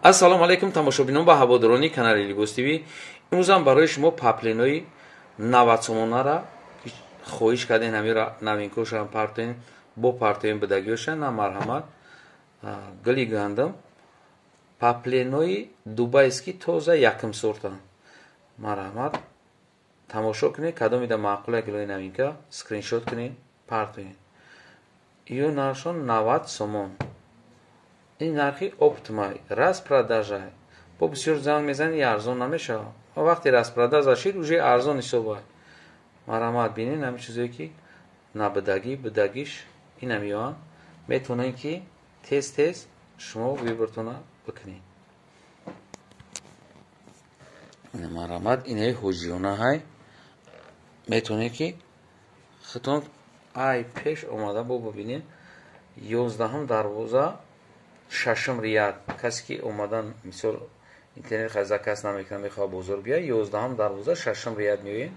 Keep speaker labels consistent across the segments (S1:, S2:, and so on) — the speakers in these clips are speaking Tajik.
S1: Ассалому алайкум тамошобинон ба ҳаводорони канали Либос ТВ. Имрӯзам барои шумо паплинои 90 сомонара хоҳиш кардем, ҳамира новинкошам партоем, бо партоем будагиёша на марҳамат. Гули гандум паплинои дубайский тоза якм сорта. Марҳамат тамошо кунед, кадомида маъқула гулои новинка скриншот кунед, партоед. Ё нархшон 90 сомон. Ин нархи оптимай, распродажа. Бо бисёр занг мезанӣ, арзон намешавад. Вақте распродажа шид, уже арзон ҳисобай. Марҳамат бинед ҳамин чизое ки набудагӣ, будагиш ина меоянд. Метавонед ки тез-тез шумо выбортона бикунед. Марҳамат инаи ҳоҷиёна ҳай. Метавонед ки худтон ай пеш омада бо бибинед. 11 дарвоза 6 рияд. Касе ки омадан мисол интернет заказ намекунад, мехоҳад бозор биёяд, 11 дарвоза 6 рияд меоед.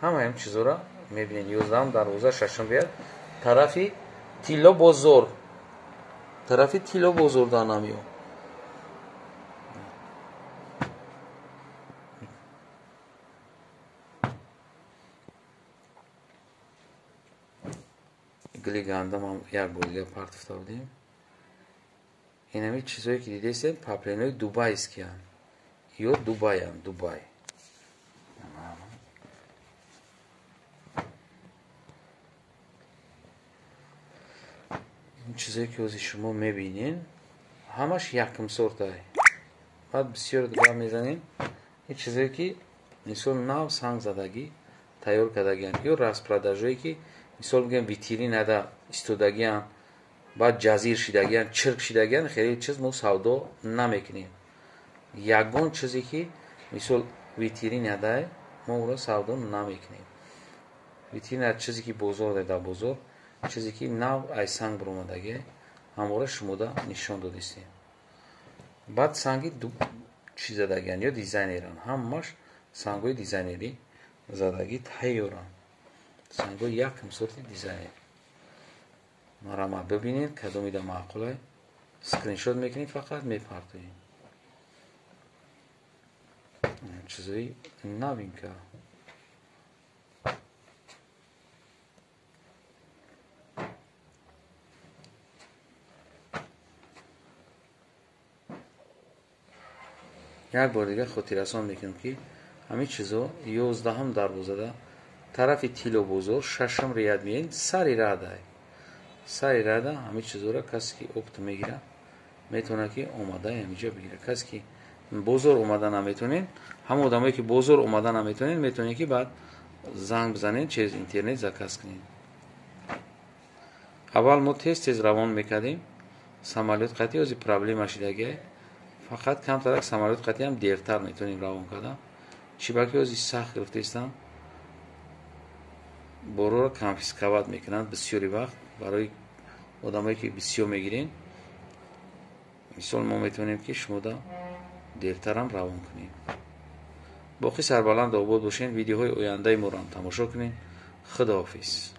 S1: Ҳама ҳам чизора мебинед. 11 дарвоза 6 рияд тарафи Тилло бозор. Тарафи Тилло бозор дар намео. Гули гандум ҳам як бор дига партофта будем. Инами чизое ки дидесем паплинои дубайскиянд. Ё Дубаянд, Дубай. Ин чизое ки ҳозир шумо мебинед, ҳамаш якм сортай. Баъд бисёр гап мезанем. Ин чизое ки мисол нав санг задагӣ тайёр кардагианд ё распродажое ки мисол бигӯем витринада истодагианд, баъд ҷазир шидагианд, чирк шидагианд, хеле чиз мо савдо намекунем. Ягон чизе ки мисол витринада мо ӯро савдо намекунем. Витрина чизе ки бозор дар бозор, чизе ки нав ай санг баромадагӣ, ҳамвора шумода нишон додистем. Баъд санги чиз задагианд ё дизайнеранд, ҳамаш сангҳои дизайнерӣ задагӣ тайёранд. Сангҳои якм сорти дизайнер. Марҳамат бибинед, кадомида маъқулай, скриншот мекунед, фақат мепартоед. Чизои новинка. Як бор дига хотиррасон мекунем ки ҳамин чизо 11 дарвозада тарафи Тилло бозор 6 рияд меоед, сари радай. Сари рада ҳамин чизоро касе ки опт мегирад, метавонад ки омада ҳаминҷо бигирад. Касе ки бозор омада наметавонед, ҳама одамое ки бозор омада наметавонед, метавонед ки баъд занг бизанед, через интернет заказ кунед. Аввал мо тез-тез равон мекардем, самолёт қатъи ҳозир проблема шидагиай. Фақат камтарак самолёт қатъи ҳам дертар метавонем равон кардан. Чӣ балки ҳозир сахт гирифтаистанд, борора конфисковат мекунанд бисёри вақт барои одамое ки бисёр мегирен. Мисол мо метавонем ки шумода дертарам равон кунем. Боқӣ сарбаланд обод бошед, видеоҳои ояндаи моро ҳам тамошо кунед. Худоҳофиз.